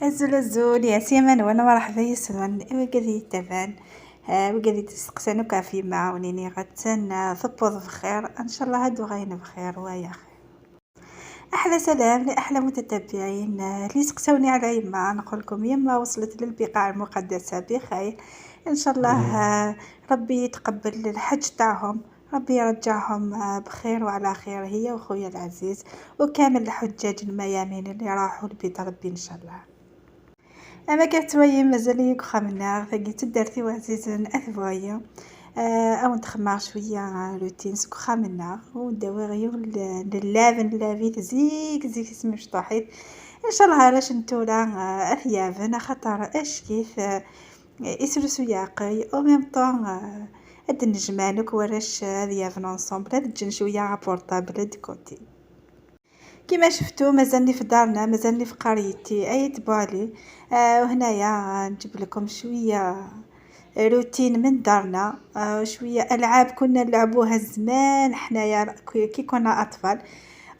الزول الزول يا سيمان وانا مرحبا يسون وقذي تبان وقذي تسقسانو كافي معاونيني غتسن ثبوض بخير ان شاء الله هادو غاين بخير ويا خير. احلى سلام لاحلى متتبعين اللي سقسوني على يما، نقول لكم يما وصلت للبقاع المقدسة بخير ان شاء الله. ربي يتقبل الحج تاعهم، ربي يرجعهم بخير وعلى خير هي وخويا العزيز وكامل الحجاج الميامين اللي راحوا لبيت ربي ان شاء الله. اما كتوي مازال يكخمنا فقيت تدرتي وعزيز اثبويا او نتخمر شوية روتين سكخمنا ونداوي غير للافن لافيت زيك زيك اسمي مشطوحيت ان شاء الله. علاش نتولا اثيافن خاطر اش كيف يسرسو ياقي او ميم طون هاد النجمانك وراش اثيافن انصومبل هاد الجن شوية بورطابل دو كوتي. كما شفتوا مازالني في دارنا، مازالني في قريتي اي تبوعلي. وهنايا نجيب لكم شوية روتين من دارنا، شوية العاب كنا نلعبوها زمان حنايا كي كنا اطفال،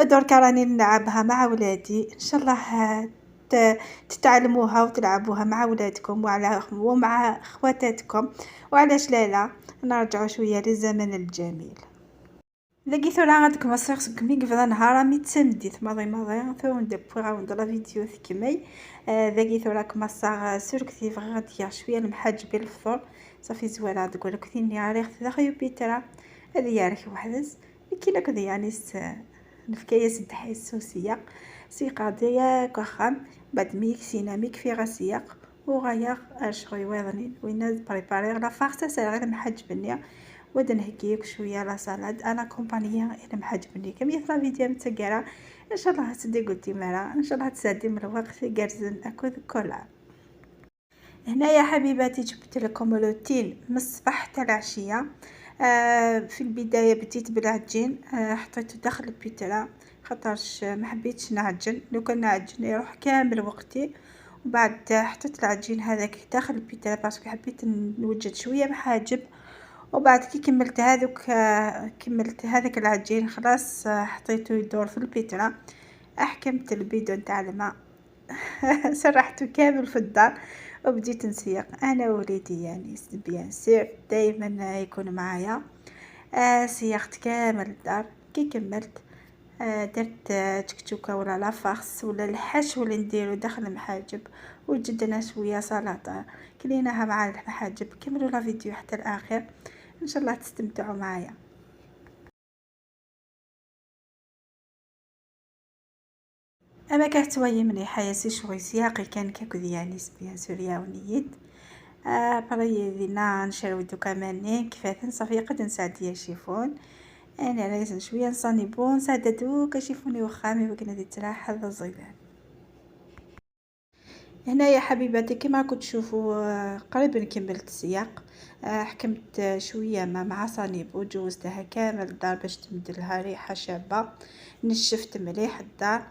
ودركا راني نلعبها مع ولادي. ان شاء الله تتعلموها وتلعبوها مع ولادكم ومع خواتاتكم، وعلاش لا لا نرجعوا شوية للزمن الجميل. لقيتو راه غادك مصير سكمي قبل نهار مي تسمديت ماضي ماضي ثون دبوي غاوند لا فيديو ثكمي. لقيتو راك مصاغ سوركتي غادي شوية المحاجب الفطور صافي زوالة تقول لك ثيني عريخ ذا بيترا هذه يارك وحدس كي كذا يعني نفكايا سدحي السوسيه سيقا ديا كخام بعد ميكسينا ميك في غسياق وغايا اشغي ويضنين وين بريباري لا فارسه سير غير محاجبني ودن هكيك شوية لا سالاد انا كومبانيا الى محاجبني. كم يطلع فيديو متسكره ان شاء الله تدي قلتي مرا ان شاء الله تسادي من الوقت كارزن اكل كولا. هنايا حبيباتي جبت لكم روتين من الصباح حتى العشية. في البداية بديت بالعجين، حطيته داخل البيترا خاطرش ما حبيتش نعجن، لو كان نعجن يروح كامل وقتي. وبعد حطيت العجين هذاك داخل البيترا parce que حبيت نوجد شوية محاجب. وبعد كي كملت هذوك كملت هذاك العجين خلاص حطيته يدور في ال pétrin، احكمت البيدون تاع الماء سرحته كامل في الدار وبديت نسيق انا ووليدي، يعني bien sûr دائما يكون معايا. سيقت كامل الدار. كي كملت درت تشكتشوكه ولا la farce ولا الحشو اللي نديرو داخل المحاجب، وجدنا شوية سلطة كليناها مع المحاجب. كملوا la vidéo حتى الاخر ان شاء الله تستمتعوا معايا. اما كتوي مليحة يا سي شوي سياقي كان كاكو يعني bien sûr يا ونيد. بري دينا نشرو دوكا ماني كيفاه صافي قد نساعد يا شيفون. انا لازم شوية نصاني بون ساعد دوكا شيفوني وخامي وكنا دي تراح الزيدان. هنا يا حبيباتي كما راكم تشوفوا قريبا كملت السياق. حكمت شوية مع صانيب وجوزتها كامل الدار باش تمد لها ريحه شابه. نشفت مليح الدار،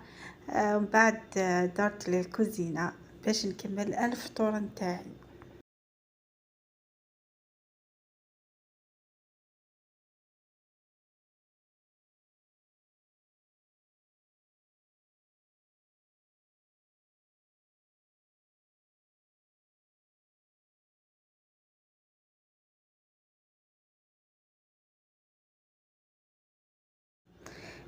ومن بعد درت للكوزينه باش نكمل الفطور نتاعي.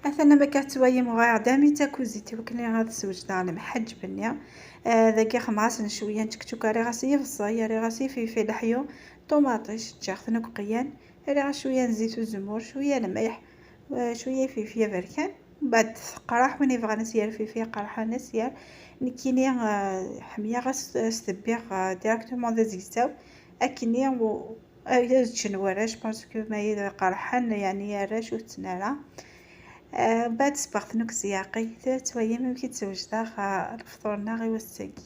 مثلا ما كتوايم غير دامي تاكوزيتي وكني غاد سوجد على محجبني. ذاكي خماس شوية نتكتوكا ري غاسي في ري غاسي في لحيو طوماطيش تاخذ قيان ري غا شوية نزيت الزمور شوية الملح شوية فلفله بركان. بعد قراح وين يبغى نسير فلفله قراح نسير نكيني حمية غاس ستبيغ ديريكتومون ذا زيتاو اكني و تشنوراش باسكو ما يقرحن يعني راش وتنارا. بعد سبقت نوك سياقي ثلاث ايام كي تزوجت الفطورنا غير وستاكي.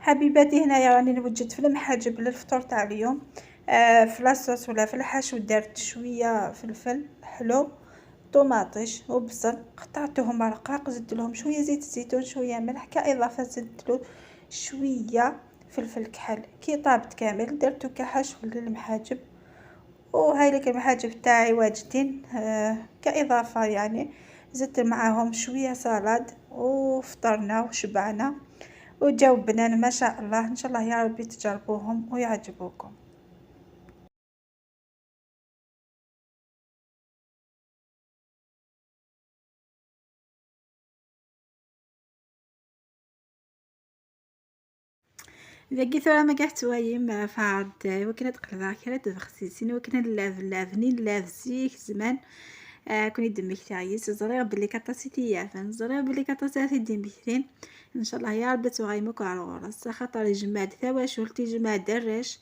حبيباتي هنايا راني نوجد في المحاجب للفطور تاع اليوم. في la sauce ولا في الحشو درت شوية فلفل حلو طوماطيش وبصل قطعتهم رقاق، زدت لهم شوية زيت الزيتون شوية ملح كاضافه، زدت له شوية فلفل كحل. كي طابت كامل درتو كحشو للمحاجب، وهاي لك المحاجب تاعي واجدين كاضافه يعني زدت معاهم شوية salade وفطرنا وشبعنا وجاو بنان ما شاء الله. ان شاء الله يا ربي تجربوهم ويعجبوكم. ذاكي ثورة ما قاعد توايم فعد وكنا تقلبها كرا تبخسيسين وكنا نلعب لعبني نلعب زيك زمان. كوني دمك تاعيس زريغ بلي كطاسيتي يافن زريغ بلي كطاسيتي ديمكتين. ان شاء الله يا ربي تغيمك على غرس خاطر جماد ثواشولتي جماد دراش.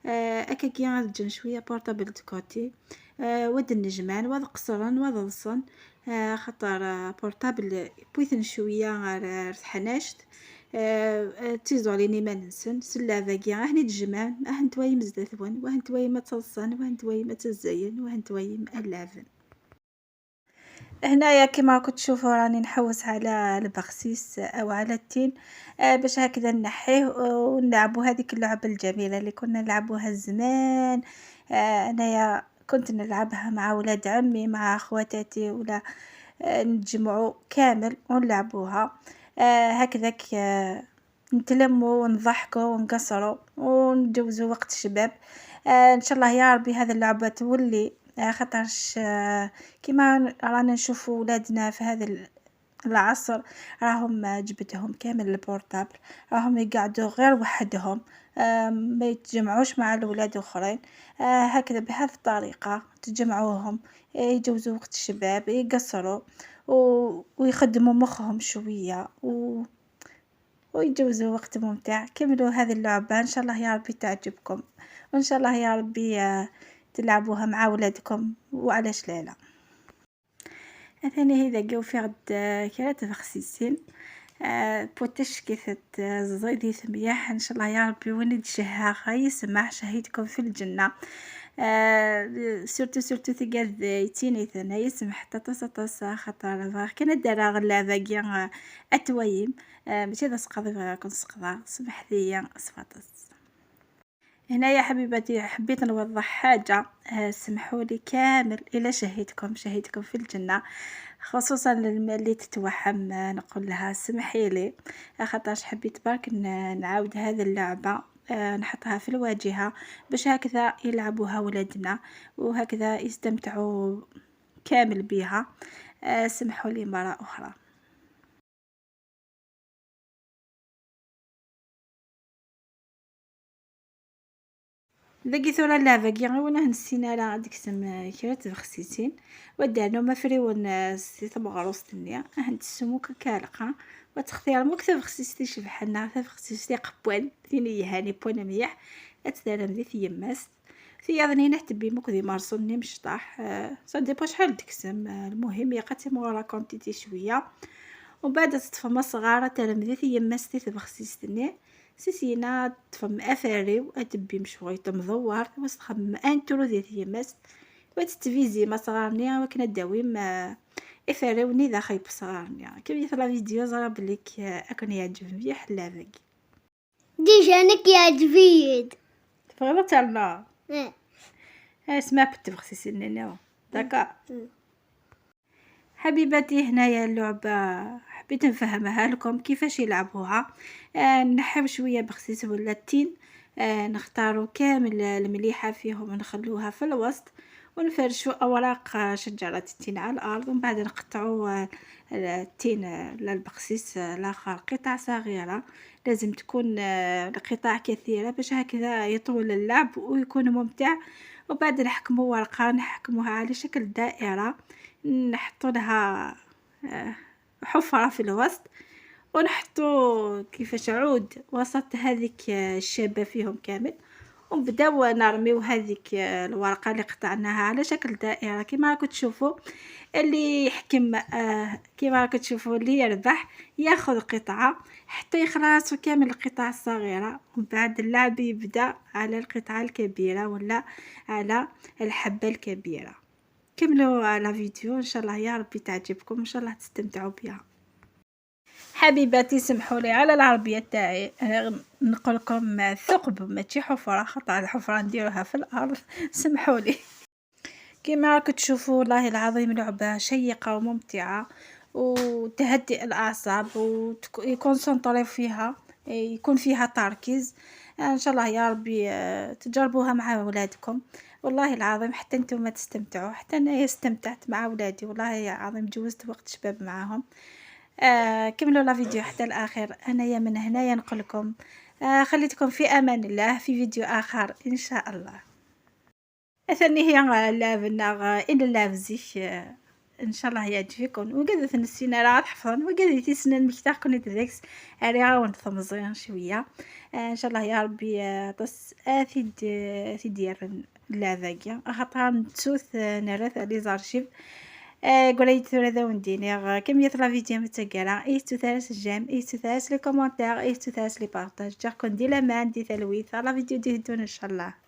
اكاكي غادجن شوية portable de côté. ود النجمان واد قصرن واد ضصن. خاطر portable بويثن شوية غير تحناشت. تيزوليني ما ننسن سلافاكي اهني تجمع اهن توايم زداثون وهن توايم تصن وهن توايم تزين وهن توايم اللافن. هنايا كما راكم تشوفوا راني نحوس على البخسيس او على التين باش هكذا نحيه ونلعبوا هذيك اللعبة الجميلة اللي كنا نلعبوها زمان. انايا كنت نلعبها مع ولاد عمي مع خواتاتي ولا نتجمعوا كامل ونلعبوها. هكذاك نتلموا ونضحكوا ونقصروا ونجوزوا وقت الشباب. ان شاء الله يا ربي هذه اللعبة تولي، خاطرش كيما رانا نشوفوا ولادنا في هذا العصر راهم جبتهم كامل ال portable، راهم يقعدوا غير وحدهم، ما يتجمعوش مع الولاد الاخرين. هكذا بهذه الطريقة تجمعوهم، يجوزوا وقت الشباب، يقصروا ويخدموا مخهم شوية ويجوزوا وقت ممتع. كملوا هذه اللعبة ان شاء الله يا ربي تعجبكم، وان شاء الله يا ربي تلعبوها مع ولادكم وعلاش لا لا. ثاني هذا جو في غد كرات بخسيسين بوتش كيف زيدي ثميح ان شاء الله يا ربي وين تشهى يسمع شهيتكم في الجنة. surtout surtout تقاد يتيني ثنا يسمح حتى طاسة طاسة خاطر بغا كان دارا غلابة كي اتويم. ماشي هذا سقضي بغا كون سقضا سمح ليا صفاطس. هنا يا حبيباتي حبيت نوضح حاجة، سمحوا لي كامل إلا شهيتكم شهيتكم في الجنة، خصوصا اللي تتوحم، نقول لها سمحي لي خاطرش حبيت برك نعاود هذه اللعبة، نحطها في الواجهة باش هكذا يلعبوها ولادنا وهكذا يستمتعوا كامل بها. سمحوا لي مرة أخرى. ذاكي ثورة اللعبة كي غير نسينا راه ديك سم كرات بخسيتين ودانو ما فريون سي تمغروستني هند السموك كالقة وتختار موك تبخسيستي شبحنا تبخسيستي قبوان ثيني هاني بوان مليح اتدارم ذي ثيماس ثياضني نحتبي موك ذي مرصوني مشطاح. ça dépend شحال تكسم، المهم يقاتي مورا quantité شوية ومن بعد تطفى صغارة ترم ذي ثيماس ذي تبخسيستني سيسينا تفهم افاري واتبي مشوي تمضور وتخمم un trou ديال تيماس وتتفيزي ما صغارني وكنا داويم افاري وني ذا خايب صغارني. كيف la vidéo زرا بليك اكون يعجب مليح اللعبة déjà نك يعجبيد تبغي تالنا اسمع بتبخسي سنينيو d'accord. حبيباتي هنايا اللعبة حبيت نفهمها لكم كيفاش يلعبوها. نحيو شوية بخسيس ولا التين، نختارو كامل المليحه فيهم ونخلوها في الوسط ونفرشو اوراق شجرة التين على الارض، ومن بعد نقطعو التين للبخسيس الاخر قطع صغيرة. لازم تكون القطع كثيرة باش هكذا يطول اللعب ويكون ممتع. وبعد نحكمو ورقة نحكموها على شكل دائرة، نحطو لها حفرة في الوسط ونحطو كيفاش عود وسط هذيك الشابة فيهم كامل، ونبداو نرميو هذيك الورقة اللي قطعناها على شكل دائرة كما راكم تشوفوا. اللي يحكم كما راكم تشوفوا اللي يربح ياخذ قطعة حتى يخلصوا كامل القطع الصغيرة، ومن بعد اللعب يبدا على القطعة الكبيرة ولا على الحبة الكبيرة. كملوا la vidéo ان شاء الله يا ربي تعجبكم، ان شاء الله تستمتعوا بها. حبيباتي سمحوا لي على العربية تاعي نقول لكم ثقب ماشي حفره، خطا الحفرة نديروها في الارض سمحوا لي. كما راكم تشوفوا، والله العظيم لعبة شيقة وممتعة وتهدئ الأعصاب وي concentrer فيها، يكون فيها تركيز. ان شاء الله يا ربي تجربوها مع اولادكم. والله العظيم حتى نتوما تستمتعوا، حتى انا استمتعت مع اولادي. والله العظيم جوزت وقت شباب معاهم. كملوا la vidéo حتى الاخر. انايا من هنايا نقول لكم خليتكم في امان الله في فيديو اخر ان شاء الله. اثني هي لافنا الى لافزيك، ان شاء الله يعجبكم. وقد نسينا راه تحفظن وقد تسنن مكتاح كنت ذاكس اري ثمزيان شويه. ان شاء الله يا ربي طس اثيد اثيد اللعبه خاطر نتسوث نرث les archives. قولي ثورة ذا ونديني كمية la vidéo متسجلة إيه تثارس j'aime، إيه تثارس les commentaires، إيه تثارس les partages. جاكم دي لامان دي ثلويث la vidéo دي هدون ان شاء الله.